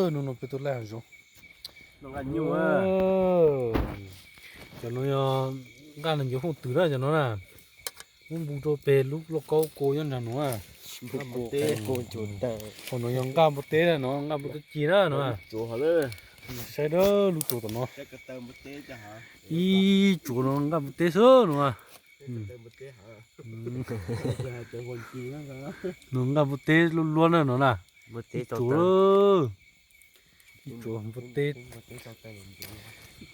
Hnub no peb tuaj laij hav zoov. Cov no yog nqaj no ncuav fooj twm na cov no na. Muab npu rau pem lub lauj kaub ko nyob nrag no na. Qhov no yog nqaj npua teb no, nqaj npua teb ci na no. Saib dab lub tsuas tom no. Ib tsuas no nqaj npua teb xwb no. No nqaj npua teb luaj luaj na no na. Ib tsuas, ib tsuas npua teb.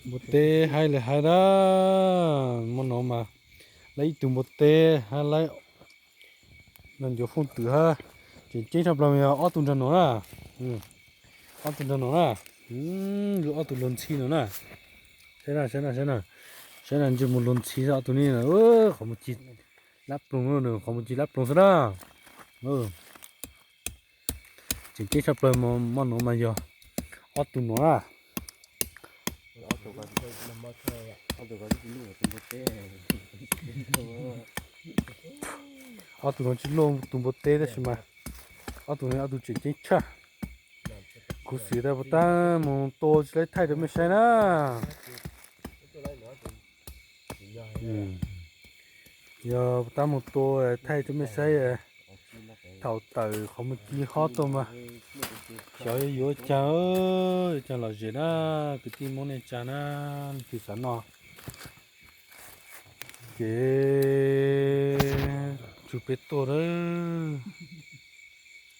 Npua teb haib li haib dab. Muaj no mas laib ib tug npua teb hab laib no ncuav fooj twm hab. Tseem ceeb tshaj plaws yog ob tug nrag no na. Ob tug nrag no na. Ob tug luag ntxhi no na. Saib na, saib na, saib na. Saib na, ntsej muag luag ntxhi ob tug ne. Qhov muag ci lab ploog, qhov muag ci lab ploog xwb na. Tseem ceeb tshaj plaws muaj no mas yog ob tug no na. Ob tug no tsis luaj tus npua teb tab sis mas ob tug no ob tug tseem ceeb tshaj. Khuv xim tas puas tab mus tua tsis laib thaij rau mej saib na. Yog puas tab mus tua thaij rau mej saib. Thaum tawm qhov muag ci hob tuaj mas xyov yuav yuav cas, yuav cas lom zem na. Kwv tij Hmoob nej tsa na, leej twg xav noj ces tsum peb tuaj na.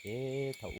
Ces thaum